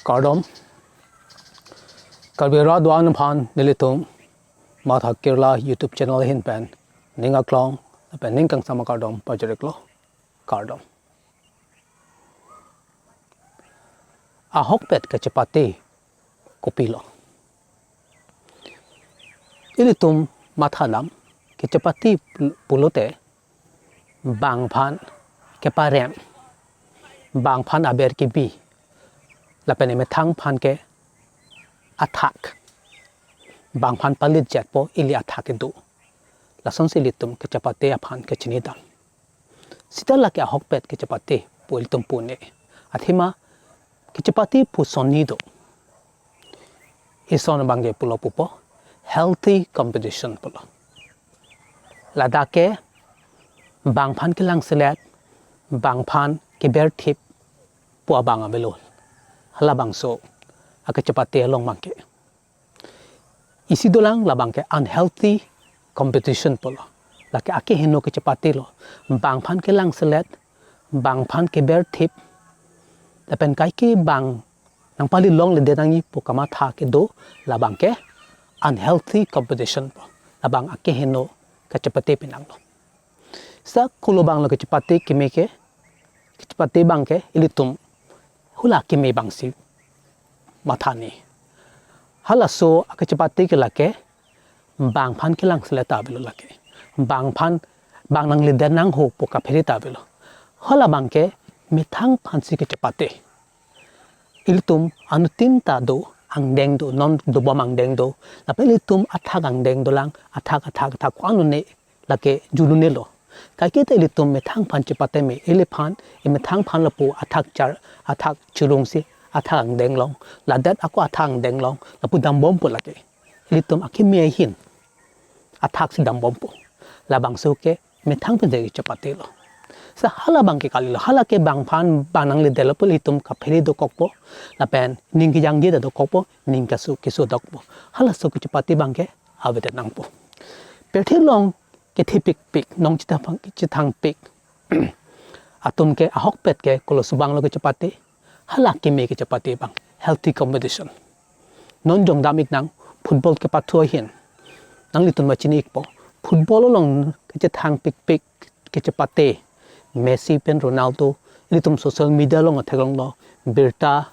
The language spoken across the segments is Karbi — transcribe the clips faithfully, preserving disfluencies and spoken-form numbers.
Kardom. Karbi Rat Doan aphan nelitum Matha Kerala YouTube channel ahin pen ning aklong lapen ning kangsam akardom pajirlo. Kardom. Ahokpet kachepate kopilo? Ilitum matha dam, kachepate pulote bang aphan keparem, bang aphan aber kebi, lapen emethang aphan ke athak, bang aphan palit jetpo ili athak kedo. Lasonsi ilitum kachepate aphan kachini dam. Seta lake ahokpet kachepate pu ilitum pu ne. Athema kachepate pu son ni do. Ison abang ke pulo pupo healthy competition pulo. Ladak ke bang aphan kelangselet, bang aphan keberthip pu abang avelo. Halabangso akachepate along abang ke. Isi dolang labang ke unhealthy competition pulo. Lake akeheno kachepate lo. Bang aphan kelangselet, bang aphan keberthip, lapen kaike bang nangpali longledet nangji pu kamatha kedo, labang ke unhealthy competition pu. Labang akeheno kachepate penang lo. Seta kolo abang lo kachepate keme ke, kachepate abang ke ilitum hula keme abangsi matha ni. Halaso akachepate ke lake bang aphan kelangselet ta avelo lake. Bang aphan, bang nangledet nangho pu kaphere ta avelo. Halabang ke methang aphansi kachepate. Ilitum anuttin ta do angdeng do, non dobom angdeng do. Lapen ilitum athak angdeng dolang, athak, athak, athak ko-an lone lake julune lo. Kaike ta ilitum methang aphan chepate me, iliphan, emethang aphan lapu athak char, athak chirungsi, athak angdeng long, ladak ako athak angdeng long, lapu dambompo lake. Ilitum akeme ahin athaksi dambompo. Labangso ke methang pen je chepate lo. Seta halabang ke kalilo, hala ke bang aphan bang nangledetlo pu ilitum kaphere dokokpo. Lapen ning kejangje ta dokokpo, ning keso keso dokpo. Halaso kachepate abang ke avedet nangpo. Pirthe along kethepikpik, nong chethang, chethangpik atum ke ahokpet ke koloso abang lo kachepate, hala keme kachepate abang, healthy competition. Non jongdam iknang, football kepathu ahin nanglitum ma chini ikpo. Football along kachethangpikpik kachepate, Messi pen Ronaldo, ilitum social media along theklonglo, birta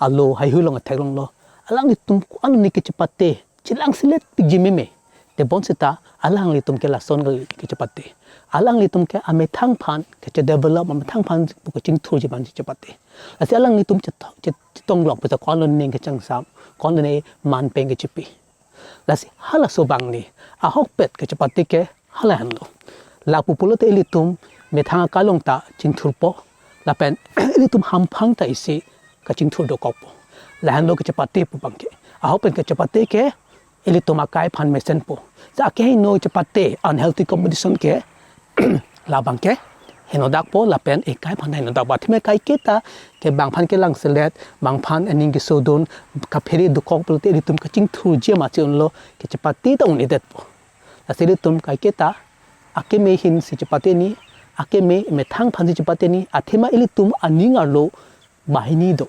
alo haihui along theklonglo. Alanglitum ko-an lone kachepate chelangselet pikji meme. Tebon seta alanglitum ke lason kali kachepate. Alanglitum ke amethang aphan kachedevelop, amethang aphan pu kachingthurji abang chepate. Lasi alanglitum chet-, chet-, chetonglok pu ta ko-an lone ning kachangsam, ko-an lone manpeng kachipi. Lasi halaso abang ni ahokpet kachepate ke hala henlo. Lapu pulote ilitum methang akai along ta chingthurpo, lapen ilitum hamphang ta isi kachingthur dokokpo. Lahenlo kachepate pu abang ke. Ahokpet kachepate ke ilitum akai aphan mesenpo. Seta akeheno chepate, unhealthy competition ke labang ke henodakpo lapen ekai aphan henodakpo. Athema kaike ta ke bang aphan kelangselet, bang aphan aning kesodun, kaphere dokok pulote ilitum kachingthurji amatsi unlo, kachepate ta un-edetpo. Lasi ilitum kaike ta akeme ahinsi chepate ni, akeme methang aphansi chepate ni, athema ilitum aning arlo banghini do.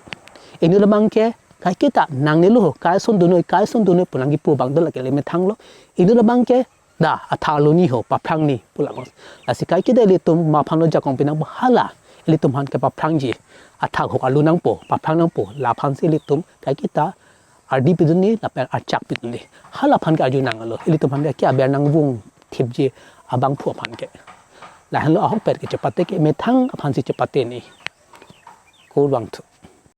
Inut abang ke kaike ta nangnelo, kai ason donoi, kai ason donoi pu nangkipu abang do, lake le methang lo. Inut abang ke da athak arlo ni ho, paphrang ni pu lang. Lasi kaike ta ilitum ma aphan lo jakong pinangpo, hala ilitum aphan kepaphrangji athak ahok arlo nangpo, paphrang nangpo, laphansi ilitum kaike ta ardi pidunde lapen archak pidunde. Hala aphan ke arju nanglo, ilitum aphan ke aber nangvung thipji abangphu aphan ke. Lahenlo ahokpet kachepate ke methang aphansi chepate ni. Kurvangthu.